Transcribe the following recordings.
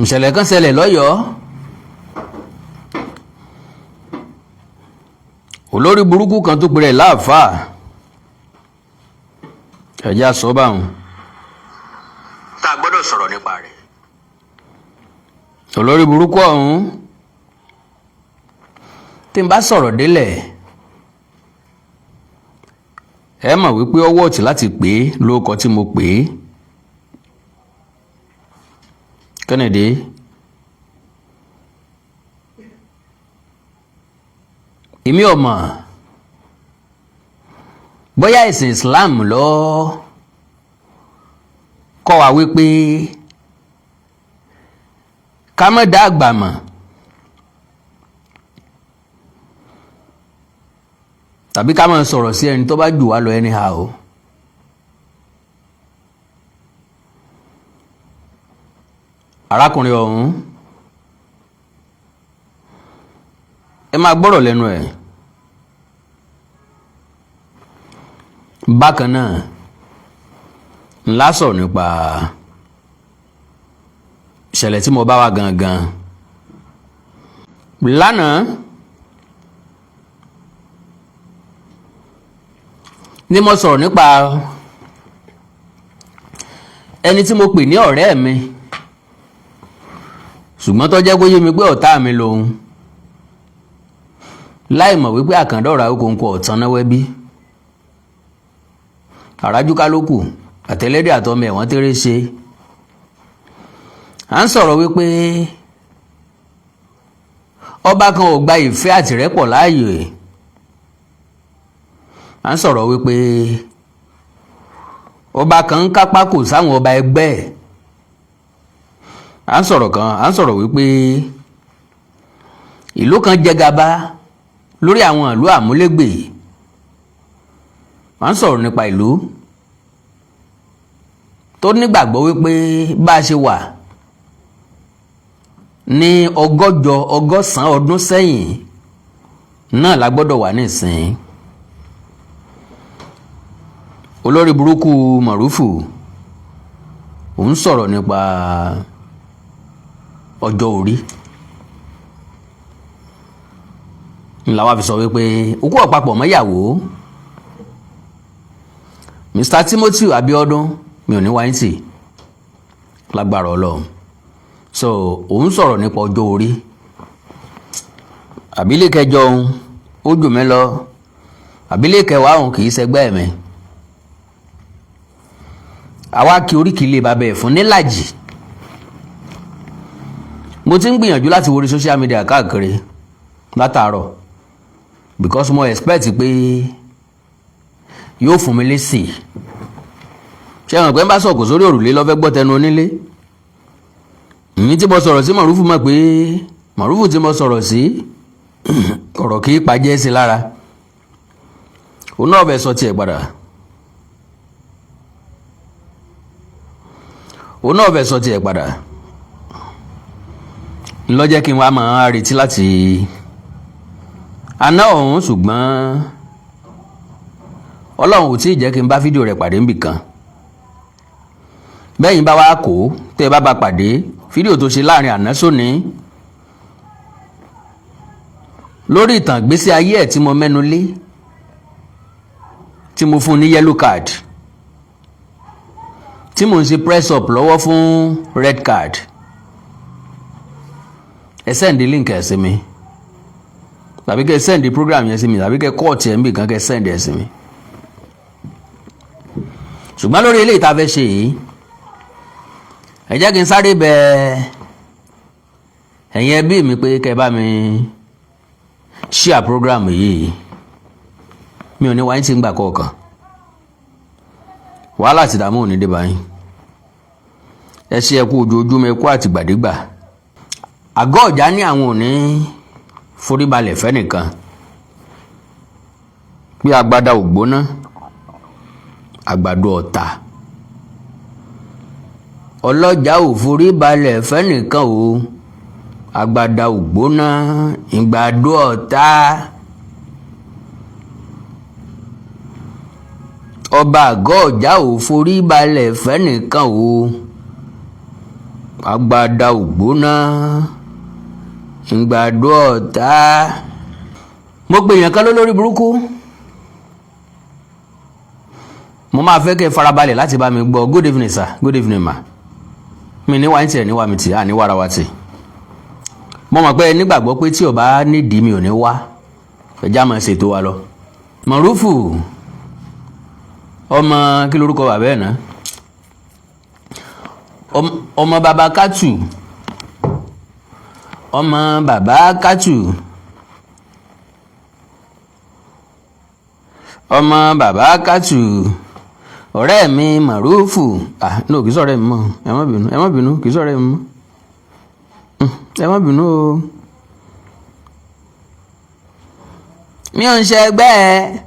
Ìṣẹ̀lẹ̀ kan ṣẹlẹ̀ lọ́yọ̀ọ́. Olórí burúkú kan tó pèrè láàfáà, ẹ̀já sọ báwọn. Tá a gbọ́dọ̀ sọ̀rọ̀ nípa rẹ̀. Olórí burúkú ọ̀hún, tí n bá sọ̀rọ̀ délẹ̀, ẹ mọ̀ wípé ọwọ́ ọ̀tí láti pè é lóko tí mo pè é. Kennedy, èmi ò mọ̀ bóyá ẹ̀sìn Islam ló kọ́ wa wípé ká má dá àgbà mọ̀ tàbí ká má sọ̀rọ̀ sí ẹni tó bá jù wá lọ anyhow o. Arákùnrin ọ̀hún, ẹ máa gbọ́rọ̀ lẹ́nu ẹ̀. Bákan náà ńlá sọ̀rọ̀ nípa ìṣẹ̀lẹ̀ tí mo bá wá gangan lánàá ni mo sọ̀rọ̀ nípa ẹni tí mo pè ní ọ̀rẹ́ mi, ṣùgbọ́n tó jẹ́ kó yé mi pé ọ̀tá mi lòun, láì mọ̀ wípé àkàndọ̀rọ̀ Awíkonko ọ̀tán náwó bí àràjúká ló kù àtẹlẹ́dẹ̀ àtọmọ ẹ̀wọ̀n tẹ́rẹ́ ṣe. À ń sọ̀rọ̀ wípé ọba kan ò gba ìfẹ́ àtìrẹ́pọ̀ láàyè. À ń sọ̀rọ̀ wípé ọba kan ń kápá kò sáwọn ọba ẹgbẹ́ ẹ̀. À ń sọ̀rọ̀ kan, à ń sọ̀rọ̀ wípé ìlú kan jẹ gàba lórí àwọn ìlú àmúlégbè. À ń sọ̀rọ̀ nípa ìlú tó nígbàgbọ́ wípé bá a ṣe wà ní ọgọ́jọ ọgọ́sàn ọdún sẹ́yìn náà la gbọ́dọ̀ wà nísìn. Olórí burúkú Mọ̀rúfù òun sọ̀rọ̀ nípa ọjọ́ orí ńlá wa fi sọ wípé okú ọ̀pápọ̀ mọ́yàwó Mr. Timothy Abiodun, mi ò ní wáyé tì lágbára Ọlọ́run. So òun sọ̀rọ̀ nípa ọjọ́ orí. Àbílẹ̀ kẹjọ òun ó jù mí lọ, àbílẹ̀ kẹwàá òun kì í ṣẹgbẹ́ mi. Àwa kí oríkì ilé bàbá ẹ̀ fún nílàjì. Mo ti ń gbìyànjú láti wo orí social media káàkiri látàárọ̀ because mo expect pé yóò fún mi lésì. Ṣé àwọn pé ń bá sọ̀kò sórí òrùlé lọ́fẹ́ gbọ́ tẹnu onílé ní tí mo sọ̀rọ̀ sí Mọ̀rúfù, mọ̀ pé Mọ̀rúfù tí mo sọ̀rọ̀ sí, ọ̀rọ̀ kì í pàjẹ́ sí lára. Òun náà fẹ́ sọ tiẹ̀ padà, òun náà fẹ́ sọ tiẹ̀ padà. Ńlọ́jẹ́ kí n wá máa retí láti àná ọ̀hún, ṣùgbọ́n Ọlọ́run ò tí ì jẹ́ kí n bá fídíò rẹ̀ pàdé níbì kan. Bẹ́yìn bá wá kó tẹ́ ẹ bá bá pàdé fídíò tó ṣe láàrin àná sóní lórí ìtàn ìgbésí ayé ẹ̀ tí mo mẹ́nu lé, tí mo fún ní yellow card, tí mo ń ṣe press up lọ́wọ́ fún red card, ẹ send link ẹ̀ sí mi, tàbí kẹ́ send program yẹn sí mi, tàbí kẹ́ kọ́ọ̀tì ẹ̀ ń bì kan kẹ́ send ẹ̀ sí mi. Ṣùgbọ́n lórí eléyìí tá a fẹ́ ṣe yìí, ẹ jẹ́ kí n sáré bẹ ẹ̀yin ẹbí mi pé kẹ́ ẹ bá mi share program yìí. Mi ò ní wáyé tí ń gbà kọ̀ọ̀kan, wàhálà àti ìdààmú ò ní dé báyìí. Ẹ ṣe, ẹ kú ojoojúmọ́, ẹ kú àtìgbàdégbà. Àgọ́ ọ̀já ní àwọn ò ní foríbalẹ̀ fẹ́nìkan, pé agbada ò gbóná àgbàdo ọ̀tà, ọlọ́jà ò foríbalẹ̀ fẹ́nìkan o, agbada ò gbóná ìgbàdo ọ̀tá. Ọba àgọ́ ọ̀já ò foríbalẹ̀ fẹ́nìkan o, Agbada ògbóná ìgbàdo ọ̀tá. Mo pe èèyàn kan lólórí burúkú. Mo máa fẹ́ kẹ́ ẹ farabalẹ̀ láti bá mi gbọ́. Good evening, sir. Good evening, ma. Mi ní wá ní tiẹ̀ ní wá mi tì á ní wàrà wa tì. Mo mọ̀ pé ẹ nígbàgbọ́ pé tí ò bá nídìí, mi ò ní wá. Ẹjá máa ṣètò wa lọ. Mọ̀rúfù, ọmọ kí lorúkọ bàbá ẹ̀ náà? Ọmọ bàbá Kátù, ọmọ bàbá Kátù, ọmọ bàbá Kátù, ọ̀rẹ́ mi Mọ̀rúfù. Ah no, kì í sọ̀rẹ́ mi mọ́. Ẹ má bínú, ẹ má bínú, kì í sọ̀rẹ́ mi mọ́. Ẹ má bínú o, mi ò ń ṣe ẹgbẹ́ ẹ.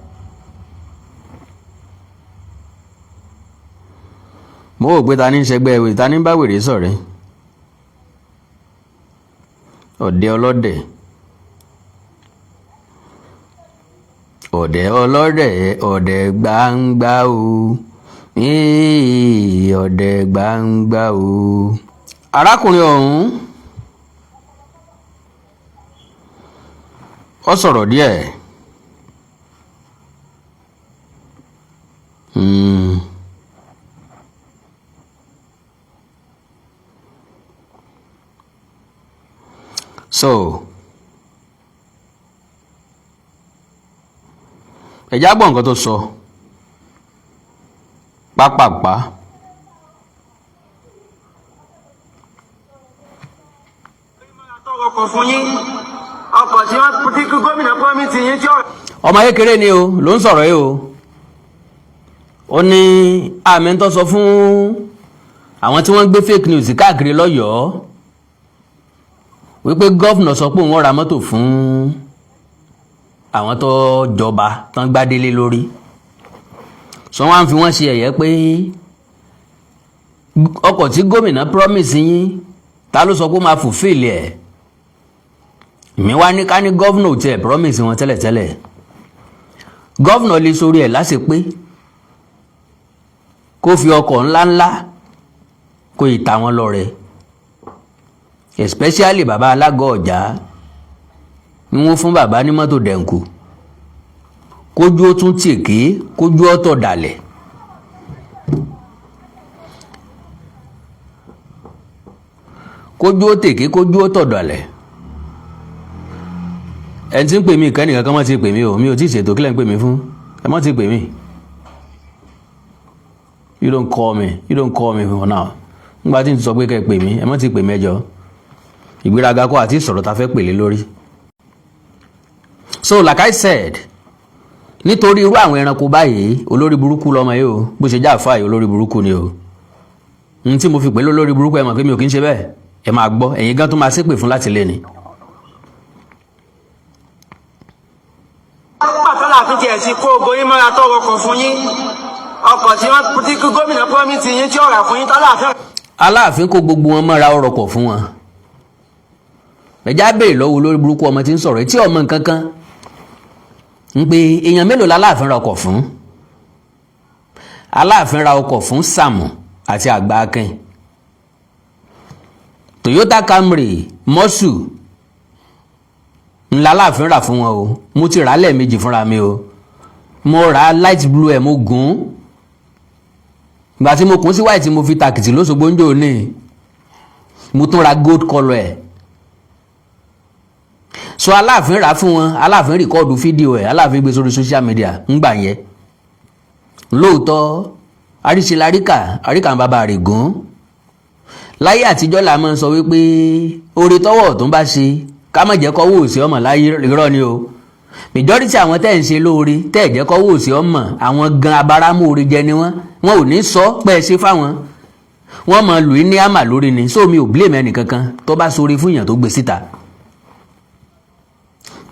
Mo rò pé ta ní ń ṣẹgbẹ́ wèrè, ta ní ń bá wèrè ṣọ̀rẹ́? Ọ̀dẹ̀ ọlọ́dẹ̀, ọ̀dẹ̀ ọlọ́dẹ̀, ọ̀dẹ̀ gbangba o. Ee, ọ̀dẹ̀ gbangba o. Arákùnrin ọ̀hún ó sọ̀rọ̀ díẹ̀. So ẹ já gbọ́ nǹkan tó sọ pápápá. Ọkọ̀ fún yín, ọkọ̀ tí wọ́n ti kí gómìnà promise yín tí ó. Ọmọ kékeré ni o ló ń sọ̀rọ̀ yìí o. Ó ní àmì tó sọ fún àwọn tí wọ́n ń gbé fake news káàkiri lọ́yọ̀ọ́ wípé governor sọ pé òun ó ra mọ́tò fún àwọn tó jọba tán gbádélé lórí. Sọ wọ́n á fi wọ́n ṣe ẹ̀yẹ pé ọkọ̀ tí gómìnà promise yín, ta ló sọ pé ó máa fulfill ẹ̀? Mi wá ní ká ní governor ò tiẹ̀ promise wọn tẹ́lẹ̀tẹ́lẹ̀, governor lè sórí ẹ̀ láṣẹ pé kó fi ọkọ̀ ńláńlá kó ìta wọn lọ́rẹ, especially bàbá alágọ̀ ọ̀já ni wọ́n fún bàbá ní mọ́tò dẹ̀ǹkù, kójú ó tún tìké, kójú ó tọ̀ dàlẹ̀. Kójú ó tèké, kójú ó tọ̀ dàlẹ̀. Ẹni tí ń pè mí ìkànnì kankan má ti pè mí o. Mi ò tí ì ṣètò. Kílẹ̀ ń pè mí fún? Ẹ má ti pè mí. You don't call me, you don't call me for now. Nígbà tí n sọ pé kẹ́ ẹ pè mí, ẹ má ti pè mí. Ẹjọ́ ìgbéraga kọ́ àti ìsọ̀rọ̀ ta fẹ́ pèlé lórí. So like I said, nítorí irú àwọn ẹranko báyìí, olórí burúkú lọmọ yìí o. Bó ṣe já àfáà yìí, olórí burúkú ni o. N tí mo fi pè lólórí burúkú, ẹ mọ̀ pé mi ò kí ń ṣe bẹ́ẹ̀. Ẹ máa gbọ́, ẹ̀yin gan tó máa ṣépè fún láti lé ni. Pàtó láàfin tiẹ̀ sí kó ogun yín mọ́ra tó rọkọ̀ fún yín, ọkọ̀ tí wọ́n ti kí gómìnà promise yín tí ó rà fún yín tọ́láàfin. Aláàfin kó gbogbo wọn mọ́ra, ọ̀rọ̀ kọ̀ fún wọn. Ẹ̀já béèrè lọ́wọ́ olórí burúkú ọmọ tí ń sọ̀rọ̀ tí ọmọ nǹkan kan ń pe èèyàn mélòó láláàfin ra ọkọ̀ fún. Aláàfin ra ọkọ̀ fún Sàmù àti Àgbà Akin, Toyota Camry mọ́sù ńlá aláàfin rà fún wọn o. Mo ti rà á lẹ́ẹ̀mejì fúnra mi o. Mo rà á light blue ẹ̀, mo gùn ún. Ìgbà tí mo kùn sí white, mo fi tàkìtì lóṣogbo ń jò ní. Mo tún ra gold colour ẹ̀. So Aláàfin rà fún wọn, Aláàfin record fídíò ẹ̀, Aláàfin gbé sórí social media ńgbà yẹn. Lóòótọ́, àríṣe laríkà, àríkà ń bàbá rẹ̀ gùn. Láyé àtijọ́ la máa ń sọ wípé oore tọ́wọ́ tó ń bá ṣe, ká má jẹ́ kọ́wọ́ òsì ọmọ láyé. Irọ́ ni o. Majority àwọn tẹ́ ń ṣe lóore, tẹ́ ẹ̀ jẹ́ kọ́wọ́ òsì ọmọ, àwọn gan abáramóore jẹ ni wọ́n. Wọn ò ní sọ pé ẹ ṣe fáwọn, wọ́n máa lù í ní àmà lórí ni. So mi ò blame ẹnìkankan tó bá ṣoore fún èèyàn tó gbé síta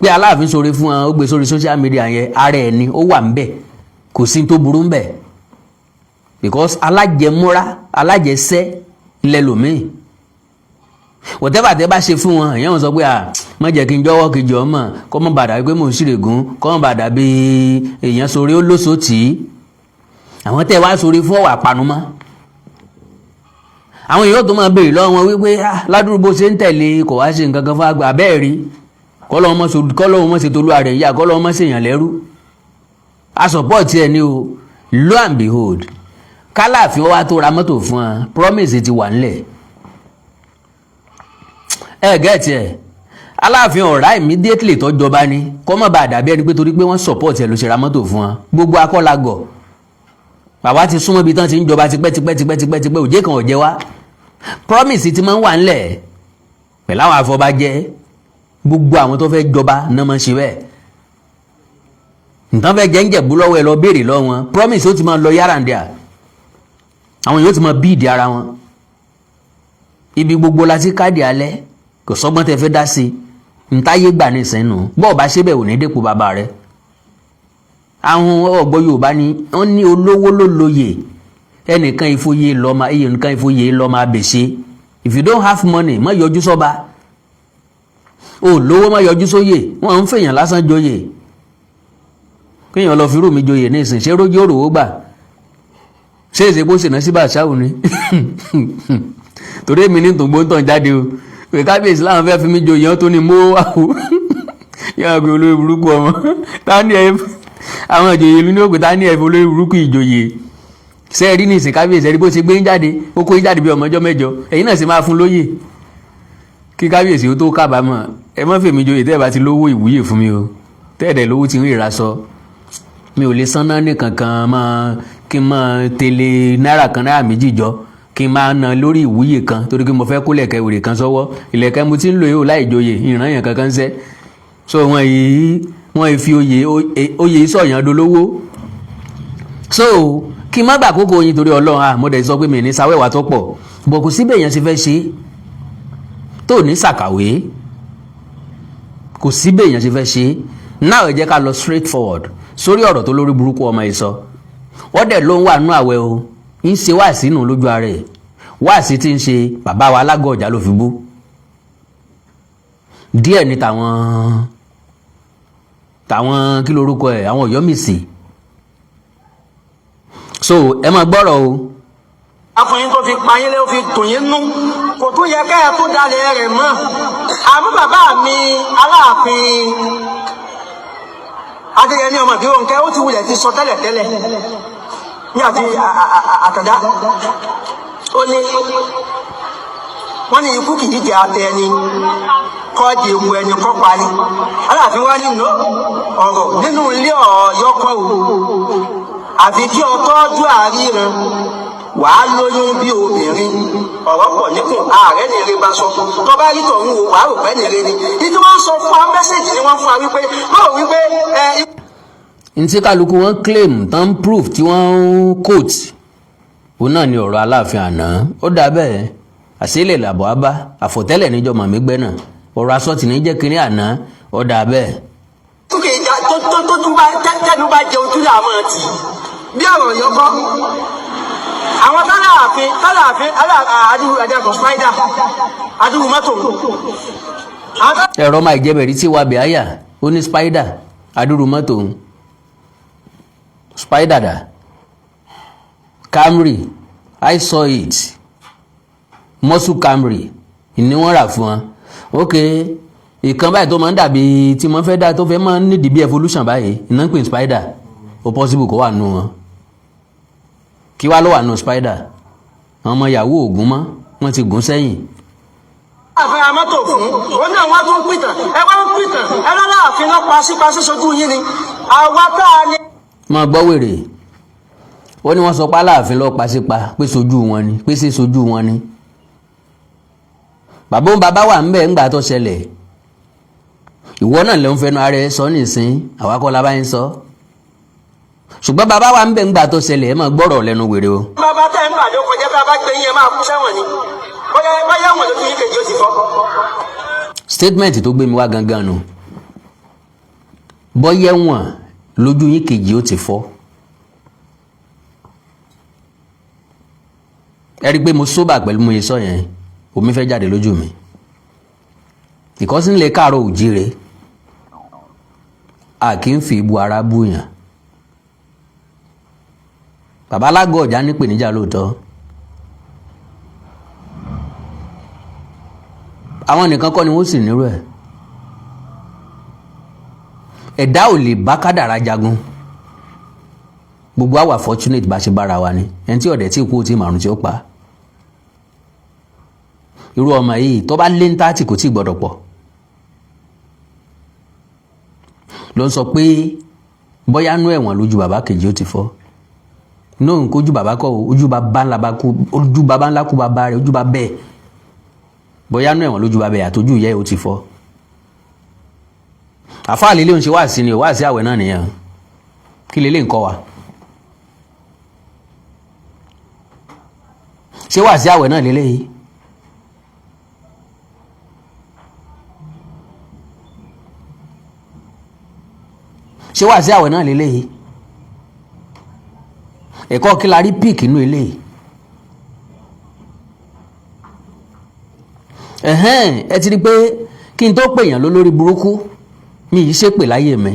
pé Aláàfin ṣoore fún wọn, ó gbé sórí social media yẹn, ara ẹ̀ ni ó wà ń bẹ̀, kò sí tó burú ń bẹ̀, because alájẹmúra alájẹsẹ́ ńlẹ́lòmíì. Whatever tẹ́ bá ṣe fún wọn, èèyàn wọn sọ pé à má jẹ́ kí n jọ́wọ́ kejì ọmọ kọ́ mọ́ bàdà pé mò ń ṣìrègùn, kọ́ mọ́ bàdà bí èèyàn sórí ó lóṣòtì. Àwọn tẹ́ wá sórí fún ọ̀wà panumọ́. Àwọn èèyàn tó máa béèrè lọ́wọ́ wọn wípé, "Ah, ládùúgbò bó ṣe ń tẹ̀lé, kò wá ṣe nǹkan kan fún àgbà abẹ́ẹ̀ rí." Kọ́lọ́wọ́n mọ̀ ṣe tolúwa rẹ̀ yá, kọ́lọ́wọ́n mọ̀ ṣèyàn lẹ́rú. A support ẹ̀ ní o. Lo and behold, kálàfin wa tó ra mọ́tò fún wa, promise ti wà ńlẹ̀. Ẹ get ẹ̀, Aláàfin ọ̀rá immediately tó jọba ni kọ́ mọ̀ bá dàbí ẹni pé torí pé wọ́n support ẹ̀ ló ṣe ra mọ́tò fún wa. Gbogbo akọ́lagọ̀ bàbá ti súnmọ́ ibi tán ti ń jọba tipẹ́ tipẹ́ tipẹ́ tipẹ́ tipẹ́, òjé kan ò jẹ́ wá. Promise ti máa ń wà ńlẹ̀ pẹ̀lú àwọn afọbajẹ. Gbogbo àwọn tó fẹ́ jọba náà máa ń ṣe bẹ́ẹ̀. Nǹkan fẹ́ jẹ́ ń jẹ̀bú lọ́wọ́ ẹ, lọ béèrè lọ́wọ́ wọn. Promise ó ti máa lọ yára ǹdíà, àwọn yóò ti máa bíìdì ara wọn. Ibi gbogbo la ti káàdì alẹ́, kò sọ́gbọ́n tẹ fẹ́ dá sí i. Ntáyé gbà ní ìsẹ́nu bọ́ọ̀ bá ṣe bẹ́ẹ̀, ò ní dépò bàbá rẹ̀. Àwọn ọ̀gbọ́ Yorùbá ni wọ́n ní olówó ló lóye, ẹnìkan ìfòye lọ́mọ, ẹnìkan ìfòye lọ́mọ abèṣe. If you don't have money, má yọjú sọ́ba. O lówó, má yọjú sóyè. Wọ́n ń fèèyàn lásán joyè. Kéèyàn lọ fi rú mi joyè ní ìsìn, ṣé rójú òròwó gbà? Ṣé èsè bó ṣèná sí bàṣáwù ni? Torí èmi ní tòǹgbò ń tàn jáde o pé kábíyèsí láwọn fẹ́ fi mí joyè, wọn tó ní mó wá o. Yàrá pé olórí burúkú ọmọ tá ní ẹ, àwọn ìjòyè ìlú ní òpè tá ní ẹ fi olórí burúkú ìjòyè. Ṣé ẹ rí ní ìsìn kábíyèsí, ẹ rí bó ṣe gbé ń jáde, ó kó ń jáde bí ọmọ ọjọ́ 8, ẹ̀yin náà sì máa fún lóyè kí kábíyèsí ó tó kábàámọ̀. Ẹ má fèmí joyè tẹ́ ẹ bá ti lówó ìwúyè fún mi o. Tẹ́ ẹ dẹ̀ lówó tí ń ríra sọ, mi ò lè sanná ní kankan máa kí n máa tẹ̀lé náírà kan, náírà méjì jọ, kí n máa ná lórí ìwúyè kan, torí pé mo fẹ́ kó lẹ̀kẹ́ wèrè kan sọ́wọ́. Ìlẹ̀kẹ́ mo ti ń lò yóò láì joyè ìran yẹn kankan ń sẹ́. So wọ́n yìí, wọ́n yìí fi oyè oyè sọ̀yàn dolówó. So kí n má gbà kókó yín torí Ọlọ́run. À mo dẹ̀ sọ pé mi ní sáwẹ́wà tó pọ̀ bọ̀, kò síbẹ̀ yẹn ṣe fẹ́ ṣe tó ní sàkàwé, kò síbẹ̀ yẹn ṣe fẹ́ ṣe náà. Ẹ jẹ́ ká lọ straight forward sórí ọ̀rọ̀ tó lórí burúkú ọmọ yìí sọ. Wọ́n dẹ̀ ló ń wà nú àwẹ̀ o, ń ṣe wáàsí nù lójú ara ẹ̀. Wáàsí tí ń ṣe, bàbá wa alágọ̀ ọ̀jà ló fi bú díẹ̀ ní tàwọn tàwọn kí lorúkọ ẹ̀, àwọn Ọ̀yọ́mìsì. So ẹ máa gbọ́rọ̀ o. Afọyín tó fi pa yín lé, ó fi tò yín nú, kò tún yẹ kẹ́ ẹ tó dalẹ̀ rẹ̀ mọ́. Àmọ́ bàbá mi Aláàfin Adéyẹmí ọmọ Ìbírónkẹ́, ó ti wulẹ̀ ti sọ tẹ́lẹ̀ tẹ́lẹ̀ ní àti Àtàndá, ó ní wọ́n ní ikú kìí jẹ́ atẹ ẹni kọ́ di ewu ẹni kọ́ pa ni. Aláàfin wa nínú ọ̀rọ̀ nínú ilé Ọ̀yọ́ kọ́ o, àfi kí ọ tọ́jú àríran wàá lóyún bí obìnrin, ọ̀rọ̀ pọ̀ níkùn ààrẹ nìire bá sọ tó bá rí tọ̀hún o, wàá rò pẹ́ nìire ni. Ìdí wọ́n sọ fún wa, message ni wọ́n fún wa wípé báwo wípé ẹ. Ntí kálukú wọn claim tán, proof tí wọ́n ń quote, òun náà ni ọ̀rọ̀ Aláàfin àná. Ó dà bẹ́ẹ̀, àṣìlẹ̀ làbọ̀ á bá àfọ̀tẹ́lẹ̀ níjọ́ màmí gbẹ́ náà, ọ̀rọ̀ asọ́tì ní jẹ́ kínní àná. Ó dà bẹ́ẹ̀. Kí ìjà tó tó tó tún bá tẹnu bá jẹun tún là máa tì bí ọ̀rọ̀ yọkọ́. Àwọn tálàáfin tálàáfin àdúgbò ẹ̀dẹ́kọ̀ spider àdúgbò mọ́tò. Ẹ̀rọ máa jẹ́bẹ̀rí tí wàá bẹ̀ àyà, ó ní spider adúrú mọ́tò òun. Spider dà? Camry, I saw it, muscle Camry ni wọ́n rà fún wọn. Ok, ìkan báyìí tó máa ń dàbí tí wọ́n fẹ́ dá tó fẹ́ máa ń nídìí bí evolution báyìí, iná ń pè ní spider. Ó possible kó wà nù wọn. Kí wá ló wà nù spider? Àwọn ọmọ yahoo ògùn mọ́ wọ́n ti gùn sẹ́yìn. Àfẹ́ amọ́tò fún òun náà, wọ́n tún pìtàn, ẹ wá ń pìtàn, ẹ lọ́láàfin lọ́ pa sípa sísojú yín ni àwa tá a ní. Máa gbọ́ wèrè, ó ní wọ́n sọ pé Aláàfin lọ́ọ́ pa sípa pé sojú wọn ni, pé sí sojú wọn ni. Bàbá òun, bàbá wà ńbẹ̀ ńgbà tó ṣẹlẹ̀. Ìwọ náà ló ń fẹnu ara ẹ sọ nísìn, àwa kọ́ la bá ń sọ, ṣùgbọ́n bàbá wà ńbẹ̀ ńgbà tó ṣẹlẹ̀. Ẹ máa gbọ́rọ̀ lẹ́nu wèrè o. Bàbá tẹ́ ń bà ló kọjá, bá a bá gbé yín, ẹ máa kú sẹ́wọ̀n ni, bóyá bóyá wọ̀n lójú yín kejì ó ti fọ́. Statement tó gbé mi wá gangan nù, bọ́yẹ̀ wọ̀n lójú yín kejì ó ti fọ́. Ẹ rí i pé mo sóbà pẹ̀lú mo yẹ sọ yẹn, omi fẹ́ jáde lójú mi ìkọ́sí nílẹ̀ káàárọ̀ òjíire. A kì í fi ibu ara búyàn. Bàbá alágọ̀ ọ̀já nípèníjà lóòótọ́. Àwọn nìkan kọ́ ni wọ́n sì nírú ẹ̀. Ẹ̀dá ò lè bá kádàrá jagun. Gbogbo àwa fortunate bá ṣe bára wa ni. Ẹni tí ọ̀dẹ̀ tí kú tí màrún tí ó pa, irú ọmọ yìí tó bá lé ní 30 kò tí ì gbọ́dọ̀ pọ̀, ló ń sọ pé bóyá nú ẹ̀wọ̀n lójú bàbá kejì ó ti fọ́. Náà nǹkan ojú bàbá kọ́ o, ojú bàbá ńlá bá kú, ojú bàbá ńlá kú bàbá rẹ̀, ojú bàbá ẹ̀, bóyá nú ẹ̀wọ̀n lójú bàbá ẹ̀ àtọ́jú ìyá ẹ̀ ó ti fọ́. Àfáà lélẹ́ ń ṣe wáàsí ni o, wáàsí àwẹ̀ náà nìyẹn. Kí lélẹ́ ń kọ́ wa? Ṣé wáàsí àwẹ̀ náà lélẹ́ yìí? Ṣé wáàsí àwẹ̀ náà lélẹ́ yìí? Ẹ̀kọ́ kí la rí píìkì inú eléyìí? Ẹ̀hẹ́n, ẹ ti rí i pé kí n tó pèèyàn lólórí burúkú, mi yìí ṣépè láyé mi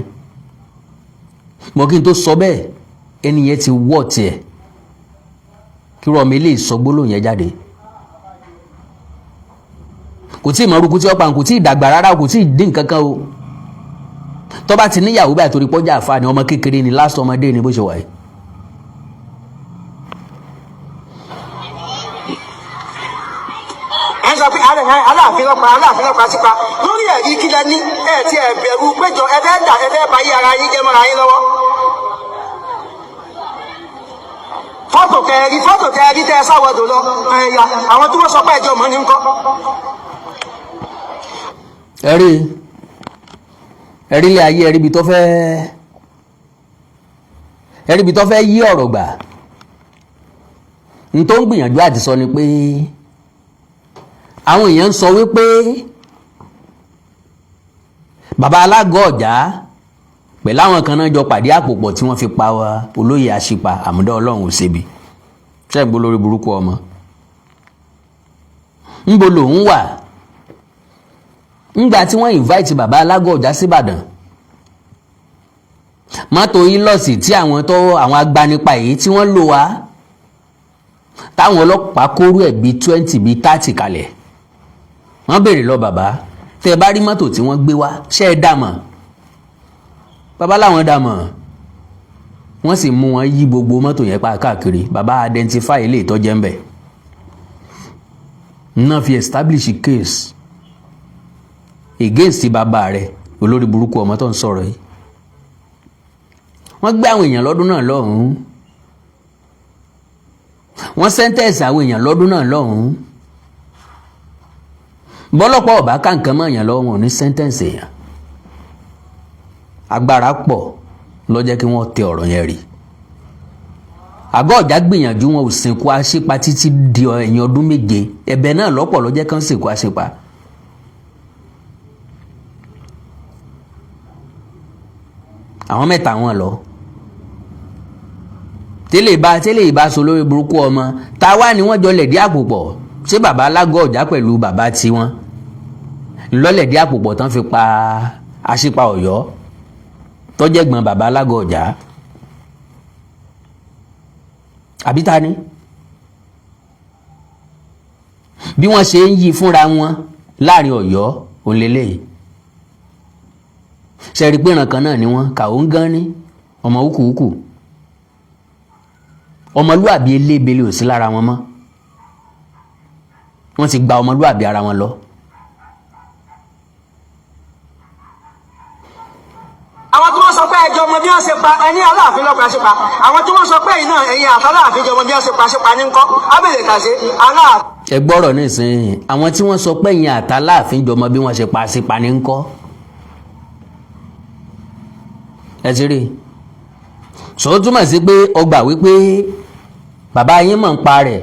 mọ. Kí n tó sọ bẹ́ẹ̀, ẹni yẹn ti wọ́ tiẹ̀ kí rọ mi lè sọ gbólóhùn yẹn jáde. Kò tí ì mọ orúkú tí ó pa, kò tí ì dàgbà rárá, kò tí ì dín nǹkan kan o. Tó bá ti níyàwó báyìí, torí pọ́jà àfa ni, ọmọ kékeré ni, last ọmọdé ni bó ṣe wà yìí. Ẹ sọ pé Aláàfin lọ́pa, Aláàfin lọ́pa sípa lórí ẹ̀rí kílẹ̀ ní ẹ̀ tí ẹ bẹ̀rù péjọ, ẹ fẹ́ dà, ẹ fẹ́ bá yí ara yín jẹ́ mọ́ra yín lọ́wọ́. Fọ́tò kẹrí, fọ́tò kẹrí tẹ sáwọ́dọ̀ lọ ẹ̀yà àwọn tí wọ́n sọ pé ẹjọ́ mọ́ ní ńkọ́. Ẹ̀rí ẹ̀rí ilé ayé, ẹ̀rí ibi tó fẹ́, ẹ̀rí ibi tó fẹ́ yí ọ̀rọ̀ gbà. N tó ń gbìyànjú àti sọ ni pé àwọn èèyàn ń sọ wípé bàbá alágọ̀ ọ̀já pẹ̀lú àwọn kan náà jọ pàdé àpòpọ̀ tí wọ́n fi pa olóyè Àṣìpà Àmúdá. Ọlọ́run ò ṣebi ṣẹ́ǹgbó lórí burúkú ọmọ ńbo lòun wà ńgbà tí wọ́n invite bàbá alágọ̀ ọ̀já síbàdàn. Mọ́tò Hilux tí àwọn tó àwọn agbanipa yìí tí wọ́n lò wá, táwọn ọlọ́pàá kóró ẹ̀ bíi 20, bíi 30 kalẹ̀, wọ́n béèrè lọ bàbá, tẹ́ ẹ bá rí mọ́tò tí wọ́n gbé wá, ṣé ẹ dá mọ̀? Bàbá làwọn dá mọ̀. Wọ́n sì mú wọn yí gbogbo mọ́tò yẹn pa káàkiri. Bàbá identify ilé ìtọ́jẹ́ ń bẹ̀ náà fi establish case against bàbá rẹ̀, olórí burúkú ọmọ tó ń sọ̀rọ̀ yìí. Wọ́n gbé àwọn èèyàn lọ́dún náà lọ́hùn-ún, wọ́n sentence àwọn èèyàn lọ́dún náà lọ́hùn-ún. Bọ́lọ́pọ̀ ọ̀bá ká nǹkan mọ́ èèyàn lọ́wọ́, wọn ò ní sentence èèyàn. Agbára pọ̀ ló jẹ́ kí wọ́n tẹ ọ̀rọ̀ yẹn rí. Àgọ́ ọ̀já gbìyànjú, wọn ò sìnkú Aṣípa títí di ẹ̀yìn ọdún 7. Ẹ̀bẹ̀ náà lọ́pọ̀ ló jẹ́ kán sìnkú Aṣípa. Àwọn mẹ́ta wọn lọ tẹ́lẹ̀ bá tẹ́lẹ̀ ìbá so lórí burúkú ọmọ táwa ni wọ́n jọ lẹ̀dí àpò pọ̀. Ṣé bàbá alágọ̀ ọ̀já pẹ̀lú bàbá tiwọn ńlọ́lẹ̀dí àpò pọ̀ tán fi pa Aṣípa Ọ̀yọ́ tọ́jẹ̀gbọ́n bàbá alágọ̀ ọ̀já, àbí ta ni? Bí wọ́n ṣe ń yí fúnra wọn láàrin Ọ̀yọ́ òǹlẹ́lẹ́yìí ṣe rí pé ìran kan náà ni wọ́n kàó ń gán ní ọmọ wúkúwúkú, ọmọlúàbí elébele ò sí lára wọn mọ́. Wọ́n ti gba ọmọlúàbí ara wọn lọ. Àwọn tí wọ́n sọ pé ẹjọ́ ọmọ bí wọ́n ṣe pa ẹni Aláàfin lọ́pàá ṣe pa, àwọn tí wọ́n sọ pé ẹ̀yin náà, ẹ̀yin àtàláàfin jọmọ bí wọ́n ṣe pa ṣe pa ní ńkọ́ ábẹ̀lẹ̀ kàṣe Aláàfin. Ẹ gbọ́rọ̀ nísìnyí, àwọn tí wọ́n sọ pé ẹ̀yin àtàláàfin jọmọ bí wọ́n ṣe pa ṣe pa ní ńkọ́? Ẹ ti rí i sọ, ó túmọ̀ sí pé ọgbà wípé bàbá yín mọ̀ ń pa rẹ̀.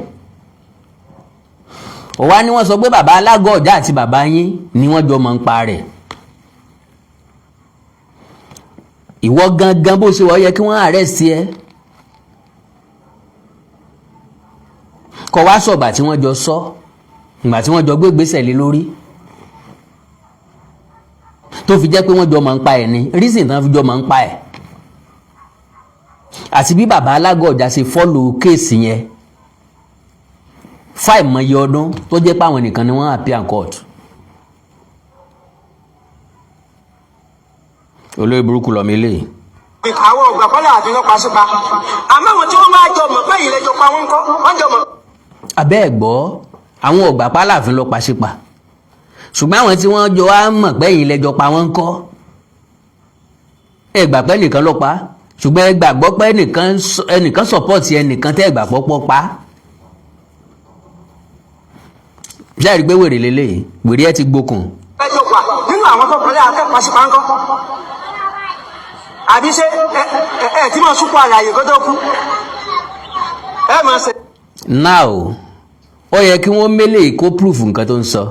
Ó wá ní wọ́n sọ pé bàbá alágọ̀ ọ̀já àti bàbá yín ni wọ́n jọ mọ̀ ń pa rẹ̀. Ìwọ gangan bó ṣe wọ́n yẹ kí wọ́n arrest ẹ, kọ́ wá sọ̀gbà tí wọ́n jọ sọ, ìgbà tí wọ́n jọ gbé gbèsè lé lórí, tó fi jẹ́ pé wọ́n jọ mọ̀ ń pa ẹ̀ ní reason tán fi jọ mọ̀ ń pa ẹ̀, àti bí bàbá alágọ̀ ọ̀jà ṣe follow case yẹn fáìmọye ọdún tó jẹ́ pé àwọn nìkan ni wọ́n appear in court. Olórí burúkú lọ́mọ ilé. Àwọn ògbà kọ́lá àfin lọ́pa sípa, àmọ́ àwọn tí wọ́n wá jọ mọ̀ pé ìlẹ́jọ pa wọ́n kọ́, wọ́n jọ mọ̀. Abẹ́ ẹ̀ gbọ́, àwọn ògbà pálàfin ló pa sípa, ṣùgbọ́n àwọn tí wọ́n jọ wá mọ̀ pé ìlẹ́jọ pa wọ́n kọ́. Ẹ gbà pé ẹnìkan ló pa, ṣùgbọ́n ẹ gbàgbọ́ pé ẹnìkan support ẹnìkan tẹ́ ẹ gbà pọ́pọ́ pa. Ṣé ẹ rí i pé wèrè lélẹ́yìí? Wèrè ẹ ti gbókùn. Ẹjọ́ pa nínú àwọn tó kọ́lé akẹ́kọ̀ọ́ sípa ńkọ́? Àbí ṣé ẹ ẹ ẹ tí mo súpọ̀ àlàyé kó tó kú, ẹ máa ṣe. Now, ó yẹ kí wọ́n mélè kó proof nǹkan tó ń sọ.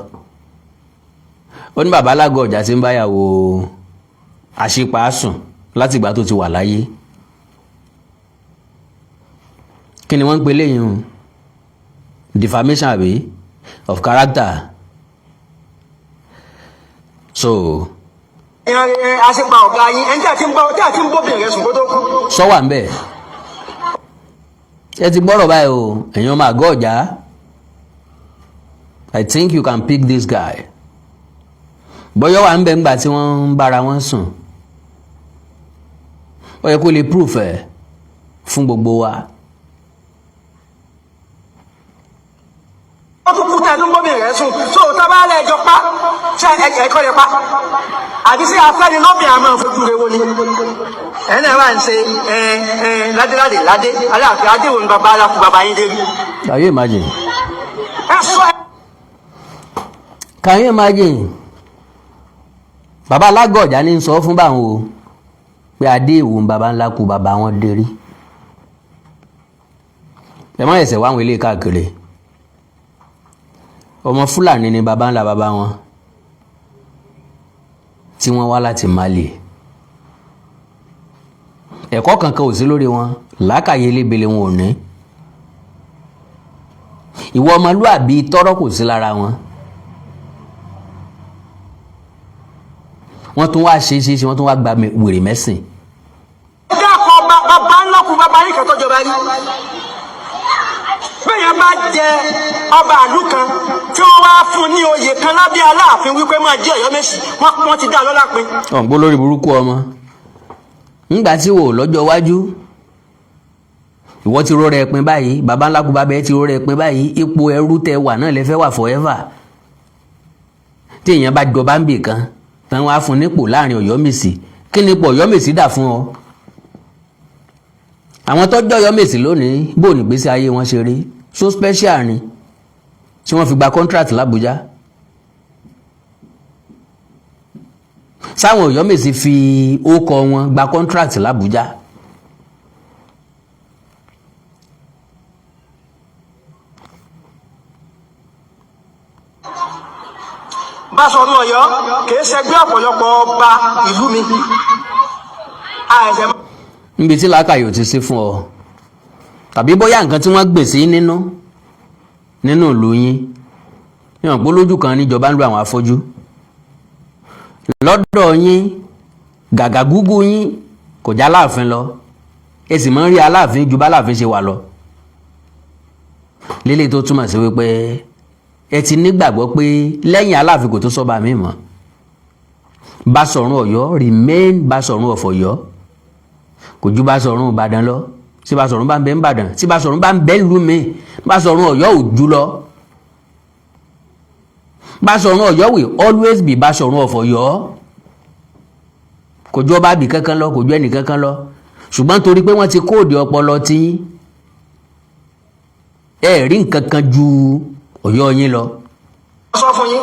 Ó ní bàbá alágọ̀ ọ̀jà tí ń báyàwó àṣìpà sùn látìgbà tó ti wà láyé. Kí ni wọ́n ń pè léyìn o? Defamation àbí of character. So àṣepa ọ̀gá yín, ẹni tí a ti ń bọ́ tí a ti ń bóbìnrin rẹ̀ sùn kó tó kú. Sọ wà ń bẹ̀. Ẹ ti gbọ́rọ̀ báyìí o, ẹ̀yin ọmọ àgọ́ ọ̀já. I think you can pick this guy. Bọ́yọ̀ wà ń bẹ̀ ńgbà tí wọ́n ń bára wọn sùn. Ó yẹ kó lè proof ẹ̀ fún gbogbo wa. Wọ́n tún kú tẹ́ tó ń bóbìnrin rẹ̀ sùn tó tá bá lẹ̀ jọ pa, ṣé ẹ̀kọ́ lè pa? Àbí sí afẹ́ni lóbìn àmọ́ fojú rẹ̀ wo ni? Ẹ̀ náà wà ń ṣe ẹ ẹ ládéládé ládé aláàfin adéwò ní baba alákú baba yín dé rí. Can you imagine? Ẹ sọ ẹ. Can you imagine? Bàbá alágọ̀ọ́jà ní sọ fún báwọn o pé adé ìwò ń baba ńlá kú baba wọn dé rí. Ẹ má ẹsẹ̀ wáwọn ilé káàkiri. Ọmọ Fúlàní ni baba ńlá baba wọn tí wọ́n wá láti Mali. Ẹ̀kọ́ kankan ò sí lórí wọn, làákàyè elébele wọn ò ní. Ìwọ ọmọlúàbí tọ́rọ́ kò sí lára wọn. Wọ́n tún wá ṣe é ṣe é ṣe, wọ́n tún wá gba wèrè mẹ́sìn. Dákọ̀ bàbá ńlá kú bàbá yín kan tó jọba rí. Bẹ́ẹ̀ bá jẹ ọba àlú kan tí wọ́n wá fún ní oyè kan lábẹ́ Aláàfin wípé máa jẹ́ Ọ̀yọ́mèsì, wọ́n ti dá a lọ́lá pin. Ọ̀gbọ́n lórí burúkú ọmọ ńgbà tí wò lọ́jọ́ iwájú, ìwọ ti rọrẹ pin báyìí, baba ńlá kú bàbá ẹ ti rọrẹ pin báyìí, ipò ẹrú tẹ wà náà lè fẹ́ wà forever. Tí èèyàn bá jọba ń bì kan tán, wàá fún nípò láàrin Ọ̀yọ́mèsì, kí ni ipò Ọ̀yọ́mèsì dà fún ọ? Àwọn tọ́jọ́ Ọ̀yọ́mèsì lónìí, bó ní ìgbésí ayé wọn ṣe rí? So special ni tí wọ́n fi gba contract l'Abuja? Sáwọn Ọ̀yọ́mèsì fi ókọ wọn gba contract l'Abuja? Báṣọ̀run Ọ̀yọ́ kìí ṣẹgbẹ́ ọ̀pọ̀lọpọ̀ ọba ìlú mi. Àìsẹ̀ Níbi tí làákàyè ò ti sí fún ọ, tàbí bóyá nǹkan tí wọ́n gbè sí nínú nínú ìlú yín yàn pé lójú kan níjọba ń lo àwọn afọ́jú lọ́dọ̀ yín, gàgà gúgú yín kò já láàfin lọ, ẹ sì máa ń rí Aláàfin ju báláàfin ṣe wà lọ lélẹ̀, tó túmọ̀ sí wípé ẹ ti nígbàgbọ́ pé lẹ́yìn Aláàfin kò tó sọ́ba mi mọ́. Báṣọ̀run Ọ̀yọ́ remain Báṣọ̀run of Ọ̀yọ́, kò ju Báṣọ̀run Ìbàdàn lọ. Tí Báṣọ̀run bá ń bẹ ń Ìbàdàn, tí Báṣọ̀run bá ń bẹ lù mí, Báṣọ̀run Ọ̀yọ́ ò jù lọ. Báṣọ̀run Ọ̀yọ́ will always be Báṣọ̀run of Ọ̀yọ́. Kò ju ọba àbí kankan lọ, kò ju ẹnì kankan lọ, ṣùgbọ́n torí pé wọ́n ti kóòdì ọpọlọ tí ẹ rí nǹkan kan ju Ọ̀yọ́ yín lọ. Sọ fún yín,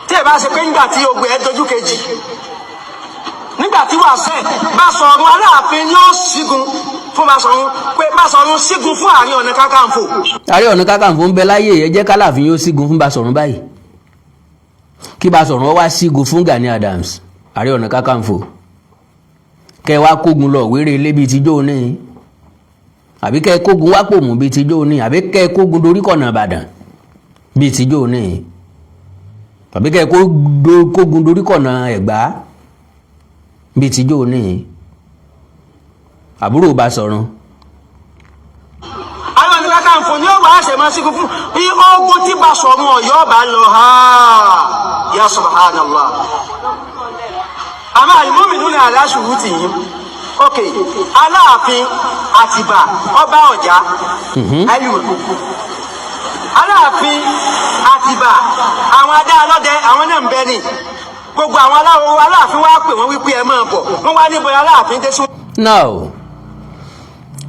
tí ẹ bá ṣe pé nígbà tí ogun ẹ dojú kejì, nígbà tí wàá sẹ Báṣọ̀run Aláàfin yóò sígun fún Báṣọ̀run pé Báṣọ̀run sígun fún Ààrẹ Ọ̀nà Kakanfò. Ààrẹ Ọ̀nà Kakanfò ń bẹ láyé, ẹ jẹ́ kálàfin yóò sígun fún Báṣọ̀run báyìí, kí Báṣọ̀run wá sígun fún Gani Adams, Ààrẹ Ọ̀nà Kakanfò, kẹ wá kógun lọ wéré ilé bíi tíjó ní, àbí kẹ kógun wá pòmù bíi tíjó ní, àbí kẹ kógun doríkọ̀nà Ìbàdàn bíi tíjó ní, àbí kẹ kógun doríkọ̀nà Ẹ̀gbá bíi tíjó ní, àbúrò Báṣọ̀run. Ààrẹ Ọ̀nà Kakanfò ni ó wàá ṣe máa sígun fún bí ogun tí Báṣọ̀run Ọ̀yọ́ bá lọ ha, ya subhanallah. Àmọ́ المؤمنون على شروطهم. Ok, Aláàfin Àtìbà, ọba Ọ̀já ẹlùmọ̀, Aláàfin Àtìbà, àwọn adá alọ́dẹ, àwọn náà ń bẹ ní gbogbo àwọn aláwo. Aláàfin wá pè wọ́n wípé ẹ máa bọ̀. Wọ́n wá níbo Aláàfin dé sí. Now,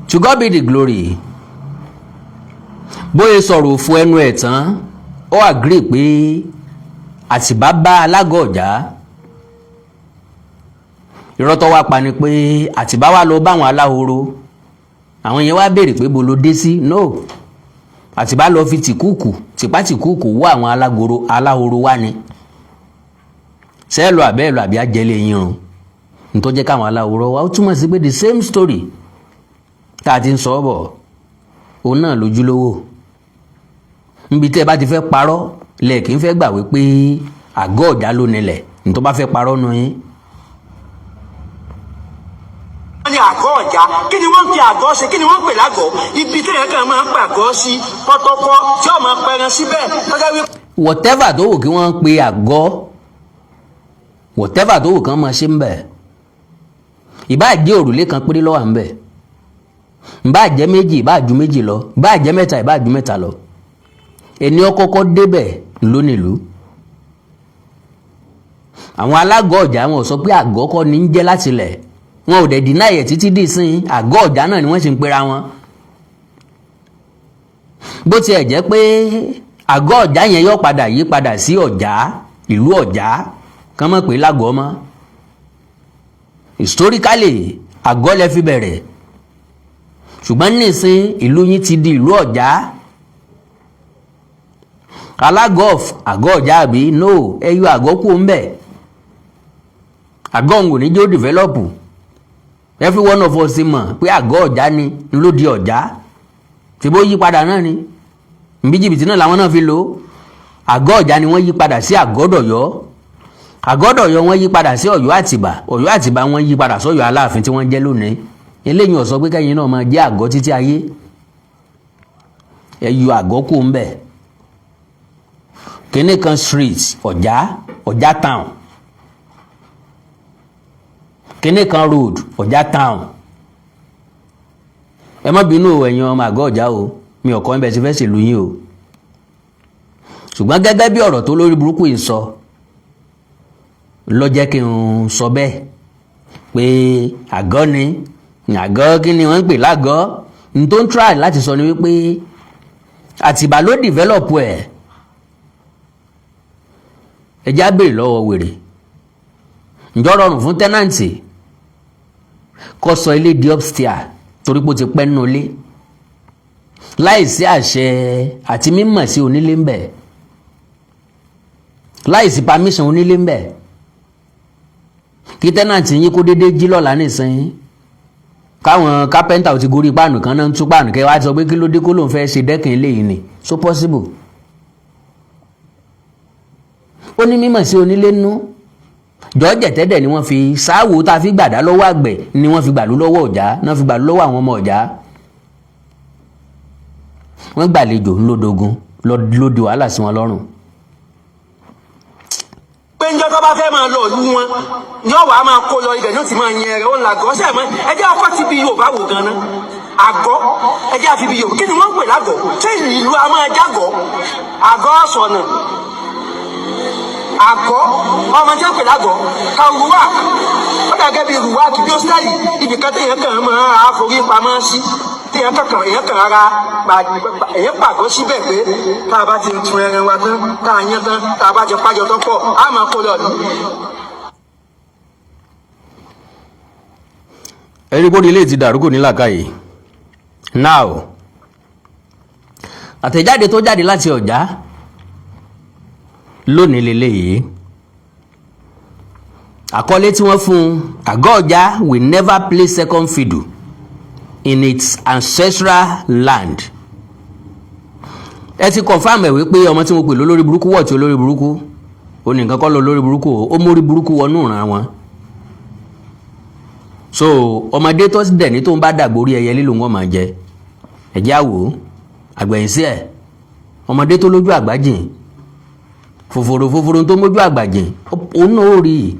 to God be the glory. Bóyá sọ̀rọ̀ òfu ẹnu ẹ̀ tán, ó agree pé Àtìbá bá alágọ̀ ọ̀já. Irọ́ tó wá pa ni pé Àtìbá wá lọ báwọn aláhoro, àwọn yẹn wá béèrè pé bo ló dé sí. No, Àtìbá lọ fi tìkúùkù tìpátìkúùkù wá àwọn alágoro aláhoro wá ni sẹ́ẹ̀lù àbẹ́ẹ̀lù àbí àjẹlé yín run nítorí jẹ́ káwọn aláhoro wá. Ó túmọ̀ sí pé the same story tá a ti ń sọ ọ́ bọ̀, òun náà lójúlówó. Níbi tẹ́ ẹ bá ti fẹ́ parọ́ lẹ̀, kí n fẹ́ gbà wípé àgọ́ ọ̀já ló nílẹ̀ nítorí bá fẹ́ parọ́ nu yín. Wọ́n ní àgọ́ ọ̀já, kí ni wọ́n ń fi àgọ́ ṣe? Kí ni wọ́n ń pè lágọ̀ọ́? Ibi téèyàn kan máa ń pàgọ́ sí, pọ́tọ́kọ́ tí ó máa pẹran síbẹ̀ tọ́jà wí. Whatever tó wù kí wọ́n pe àgọ́, whatever tó wù kí wọ́n máa ṣe ń bẹ̀, ìbáà jẹ́ òrùlé kan péré ló wà ń bẹ̀, ìbáà jẹ́ méjì, ìbáà ju méjì lọ, ìbáà jẹ́ mẹ́ta, ìbáà ju mẹ́ta lọ, ẹni ọkọ́kọ́ débẹ̀ lónìlú. Àwọn alágọ̀ ọ̀jà, wọn ò sọ pé àgọ́ kọ́ ni ń jẹ́ láti lẹ̀. Wọn ò dẹ̀ deny ẹ̀ títí dì sín. Àgọ́ ọ̀já náà ni wọ́n sì ń pera wọn. Bó tiẹ̀ jẹ́ pé àgọ́ ọ̀já yẹn yóò padà yí padà sí ọ̀já, ìlú ọ̀já, kán mọ̀ pé lágọ̀ọ́ mọ́. Historically, àgọ́ lẹ fi bẹ̀rẹ̀, ṣùgbọ́n nísìn ìlú yín ti di ìlú ọ̀já. Alágọ̀ àgọ́ ọ̀já àbí? No, ẹ yọ àgọ́ kú ń bẹ̀. Àgọ́ òun ò ní jẹ́ ó develop. Every one of us ti mọ̀ pé àgọ́ ọ̀já ni ló di ọ̀já tí bó yí padà náà ni. Nbí jìbìtì náà làwọn náà fi lò ó. Àgọ́ ọ̀já ni wọ́n yí padà sí àgọ́dọ̀yọ́. Àgọ́dọ̀yọ́ wọ́n yí padà sí Ọ̀yọ́ Àtìbà. Ọ̀yọ́ Àtìbà wọ́n yí padà sọ́yọ́ Aláàfin tí wọ́n jẹ́ lónìí. Eléyìí ó sọ pé kẹ́yìn náà máa jẹ́ àgọ́ títí ayé. Ẹ yọ àgọ́ kù ń bẹ̀. Kínní kan street, ọ̀já, Ọ̀já town. Kínní kan road, Ọ̀já town. Ẹ má bínú o, ẹ̀yin ọmọ àgọ́ ọ̀já o, mi ò kọ́ ẹ bẹ́ẹ̀ ti fẹ́ ṣèlú yín o. Ṣùgbọ́n gẹ́gẹ́ bí ọ̀rọ̀ tó lórí burúkú yìí sọ ló jẹ́ kí n sọ bẹ́ẹ̀ pé àgọ́ ni àgọ́. Kí ni wọ́n ń pè lágọ́? N tó ń try láti sọ ni wípé Àtìbà ló develop ẹ̀. Ẹ já béèrè lọ́wọ́ wèrè, ǹjọ́ rọrùn fún tenant kó sọ ilé di upstairs torí pé ó ti pẹ́ nínú ilé láìsí àṣẹ àti mímọ̀ sí onílé ń bẹ̀, láìsí permission onílé ń bẹ̀? Kí tenant yín kó déédéé jí lọ́la nísìnyí, káwọn kápẹ́ńtà ò ti gorí páànù kan náà ń tú páànù, kẹ́ wá sọ pé kí ló dé, kó lóun fẹ́ ṣe dẹ́kun eléyìí ni. So possible? Ó ní mímọ̀ sí onílé nú. Jọ́jẹ̀tẹ́dẹ̀ ni wọ́n fi sáwò tá a fi gbàdá lọ́wọ́ àgbẹ̀ ni wọ́n fi gbàlú lọ́wọ́ ọ̀já náà, fi gbàlú lọ́wọ́ àwọn ọmọ ọ̀já. Wọ́n gbàlejò ńlódógún ló di wàhálà sí wọn lọ́rùn. Pé njọ́ tó bá fẹ́ máa lọ ìlú wọn, yóò wá máa kó lọ ibẹ̀, ní ó ti máa yẹn rẹ̀. Ó ń làgọ́ sẹ́ẹ̀ mọ́. Ẹ jẹ́ akọ́ ti bí Yorùbá wò gan-an. Àgọ́, ẹ jẹ́ àfi bí Yorùbá, kí ni wọ́n ń pè lágọ̀ọ́? Ṣé ìlú a máa jágọ̀ọ́? Àgọ́ sọ̀nà, àgọ́ ọmọ tí wọ́n pè lágọ̀ọ́ kàrúwà, ó dàgẹ́ bíi rúwà kí bí ó sítáyì ibì kan téèyàn kàn máa àforí pamọ́ sí, téèyàn kàn èèyàn kàn ara èèyàn pàgọ́ síbẹ̀ pé tá a bá ti tun ẹran wa tán, tá a yán tán, tá a bá ti pàjọ tán pọ̀, á máa kó lọ ní. Ẹ̀rí bóde ilé ti dàrú, kò ní làákàyè. Now, àtẹ̀jáde tó jáde láti ọ̀já lónìí lélẹ́yìí, àkọlé tí wọ́n fún un, "Àgọ́ Ọ̀já will never play second fiddle in its ancestral land." Ẹ ti confirm ẹ̀ wípé ọmọ tí mo pè lólórí burúkú wọ̀ tí olórí burúkú ó ní nǹkan kọ́ lọ lórí burúkú o, ó mórí burúkú wọnú ìran wọn. So ọmọdé tó dẹ̀ ní tó ń bá dàgbò, orí ẹyẹ lílo wọn máa jẹ. Ẹ̀jẹ̀ àwò àgbẹ̀yìn sí ẹ̀. Ọmọdé tó lójú àgbájìn, fòfòrò fòfòrò tó mójú àgbàjìn, òun náà ó rí i.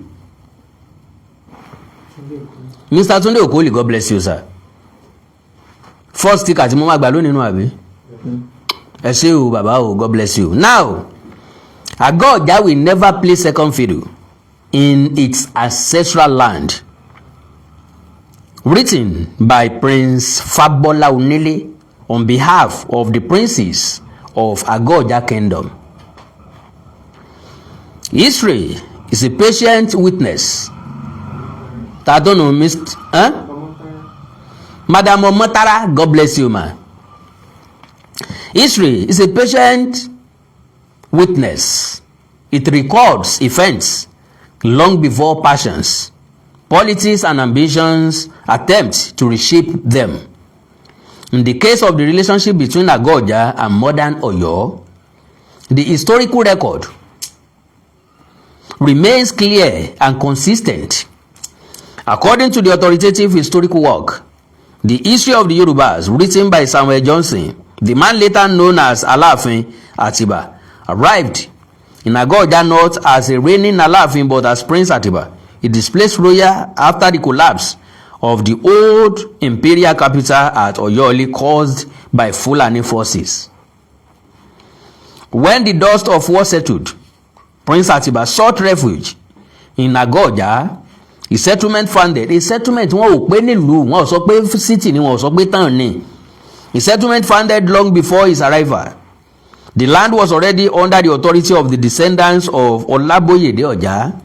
Mr. Tunde Okoli, God bless you, sir. First sticker tí mo máa gbà lónìí nù, àbí? Ẹ ṣé o, bàbá o, God bless you. Now, Àgọ́ Ọ̀já will never play second fiddle in its ancestral land. Written by Prince Fabola Onile on behalf of the princes of Àgọ́ Ọ̀já Kingdom. History is a patient witness. Tadonu Mr. Huh? Madam Omotara, God bless you, ma. History is a patient witness. It records events long before passions, politics and ambitions attempt to reshape them. In the case of the relationship between Àgọ́ Ọ̀já and modern Ọ̀yọ́, the historical record remains clear and consistent. According to the authoritative historical work, The History of the Yorubas, written by Samuel Johnson, the man later known as Alaafin Atiba arrived in Àgọ́ Ọ̀já not as a reigning Alaafin but as Prince Atiba. He displaced royal after the collapse of the old imperial capital at Oyo-Ile caused by Fulani forces. When the dust of war settled, Prince Atiba sought refuge in Àgọ́ Ọ̀já. A settlement founded, a settlement, wọn ò pé nílùú, wọn ò sọ pé city ni, wọn ò sọ pé town ni. A settlement founded long before his arrival. The land was already under the authority of the descendants of Olaboyede Oja,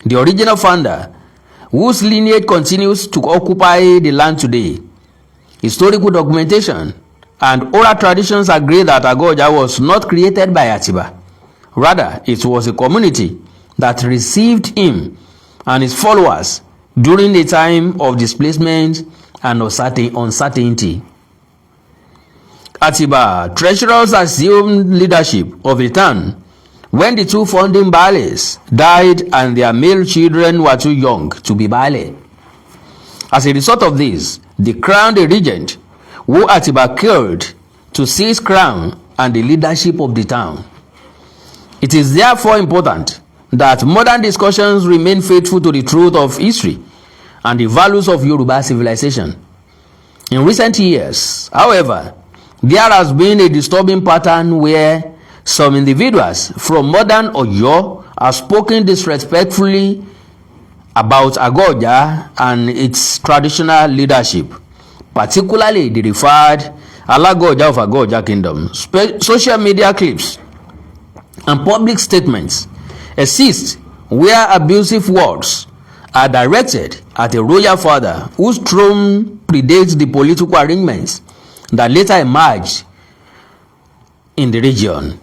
the original founder, whose lineage continues to occupy the land today. Historical documentation and oral traditions agree that Àgọ́ Ọ̀já was not created by Atiba. Rather, it was a community that received him and his followers during a time of displacement and uncertainty. Atiba treacherous assumed leadership of the town when the two founding Baales died and their male children were too young to be Baale. As a result of this, they crowned a regent who Atiba killed to seize crown and the leadership of the town. It is therefore important that modern discussions remain faithful to the truth of history and the values of Yoruba civilization. In recent years, however, there has been a disturbing pattern where some individuals from modern Oyo have spoken disrespectfully about Àgọ́ Ọ̀já and its traditional leadership, particularly the revered Alago Ọ̀já of Àgọ́ Ọ̀já Kingdom. Social media clips and public statements exist where abusive words are directed at a royal father whose throne predates the political arrangements that later emerged in the region.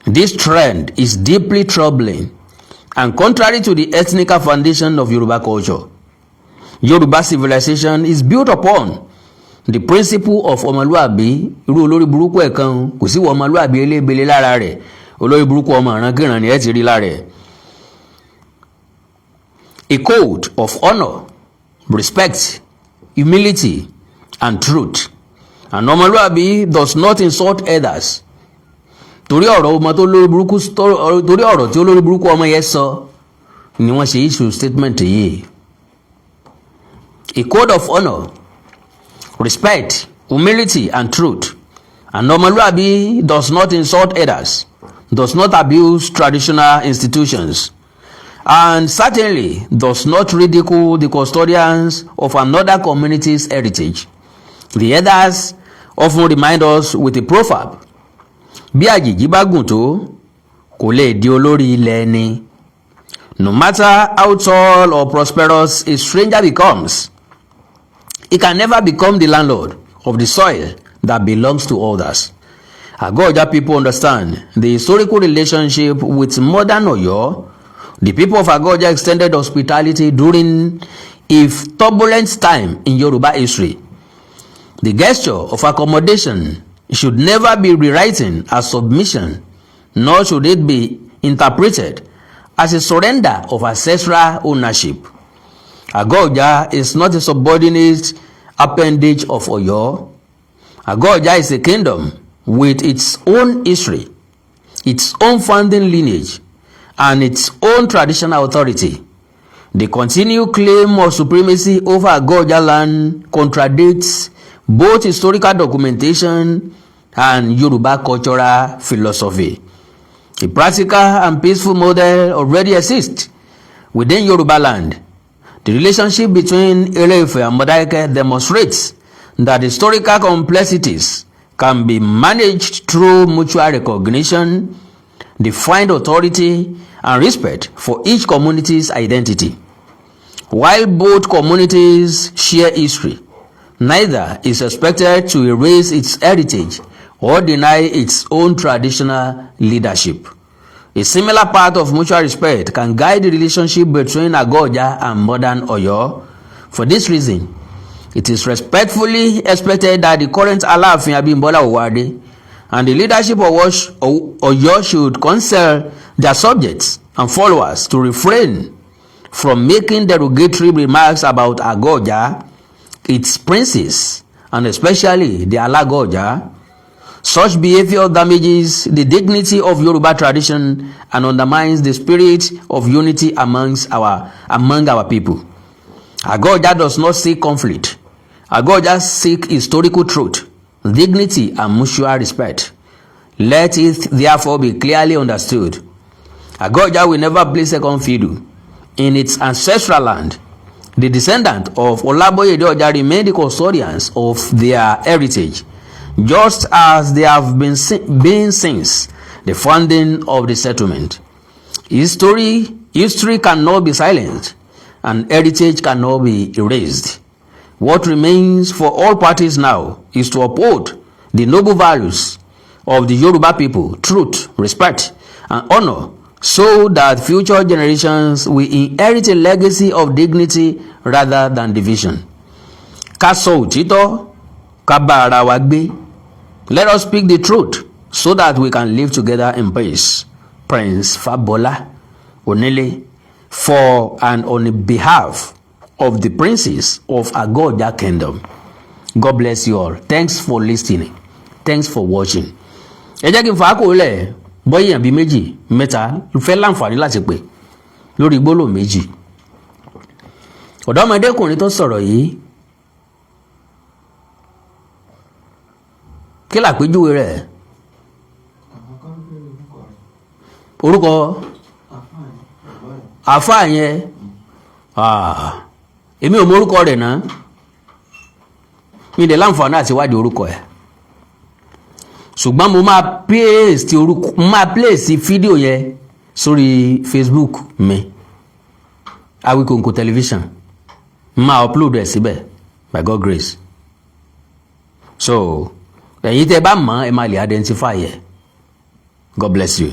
This trend is deeply troubling and contrary to the ethnical foundation of Yoruba culture. Yoruba civilization is built upon the principle of ọmọlúàbí. Irú olórí burúkú ẹ̀ kan kò sí wọ ọmọlúàbí elébele lára rẹ̀, olórí burúkú ọmọ ìrankíran ni ẹ ti rí lára ẹ̀. A code of honour, respect, humility and truth. And ọmọlúàbí does not insult others. Torí ọ̀rọ̀ ọmọ tó lórí burúkú, torí ọ̀rọ̀ tí olórí burúkú ọmọ yẹn sọ ni wọ́n ṣe issue statement yìí. A code of honour, respect, humility and truth. And ọmọlúàbí does not insult others, does not abuse traditional institutions, and certainly does not ridicule the custodians of another community's heritage. The elders often remind us with a proverb: bí àjèjì bá gùn tó, kò lè di olórí ilẹ̀ ẹni. No matter how tall or prosperous a stranger becomes, he can never become the landlord of the soil that belongs to others. Àgọ́ Ọ̀já people understand the historical relationship with modern Ọ̀yọ́. The people of Àgọ́ Ọ̀já extended hospitality during a turbulent time in Yoruba history. The gesture of accommodation should never be rewritten as submission, nor should it be interpreted as a surrender of ancestral ownership. Àgọ́ Ọ̀já is not a subordinate appendage of Ọ̀yọ́. Àgọ́ Ọ̀já is a kingdom with its own history, its own founding lineage, and its own traditional authority. The continued claim of supremacy over Ago-Oja land contradicts both historical documentation and Yoruba cultural philosophy. A practical and peaceful model already exists within Yoruba land. The relationship between Ile-Ife and Modakeke demonstrates that historical complexities can be managed through mutual recognition, defined authority, and respect for each community's identity. While both communities share history, neither is expected to erase its heritage or deny its own traditional leadership. A similar path of mutual respect can guide the relationship between Ago-Oja and modern Oyo. For this reason, it is respectfully expected that the current Alaafin Abimbola Owoade and the leadership of Oyo should counsel their subjects and followers to refrain from making derogatory remarks about Ago-Oja, its princes, and especially the Alago-Oja. Such behavior damages the dignity of Yoruba tradition and undermines the spirit of unity among our people. Ago-Oja does not seek conflict. Ago-Oja seek historical truth, dignity, and mutual respect. Let it therefore be clearly understood. Ago-Oja will never play second fiddle in its ancestral land. The descendant of Olaboyede Oja remain the custodians of their heritage, just as they have been since the founding of the settlement. History cannot be silenced, and heritage cannot be erased. What remains for all parties now is to uphold the noble values of the Yoruba people, truth, respect, and honor, so that future generations will inherit a legacy of dignity rather than division. Ká sọ òtítọ́, ká bá ara wa gbé. Let us speak the truth so that we can live together in peace. Prince Fabola Onile, for and on behalf of the princes of Ago-Oja Kingdom. God bless you all. Thanks for listening. Thanks for watching. Ẹ jẹ́ kí n fà á kò lẹ̀ bọ́yìí bíi méjì mẹ́ta fẹ́ láǹfààní láti pè lórí gbólóhùn méjì. Ọ̀dọ́mọdékùnrin tó sọ̀rọ̀ yìí, kí làpèjúwe rẹ̀? Orúkọ àáfàá yẹn, èmi ò mọ orúkọ rẹ̀ náà, mi dẹ̀ láǹfààní àti wádìí orúkọ ẹ̀, ṣùgbọ́n mo máa paste orúkọ, mo máa place fídíò yẹn sórí Facebook mi, Awikonko Television. Máa upload ẹ̀ síbẹ̀ by God grace. So ẹ̀yin tẹ́ bá mọ̀, ẹ máa lè identify ẹ̀. God bless you.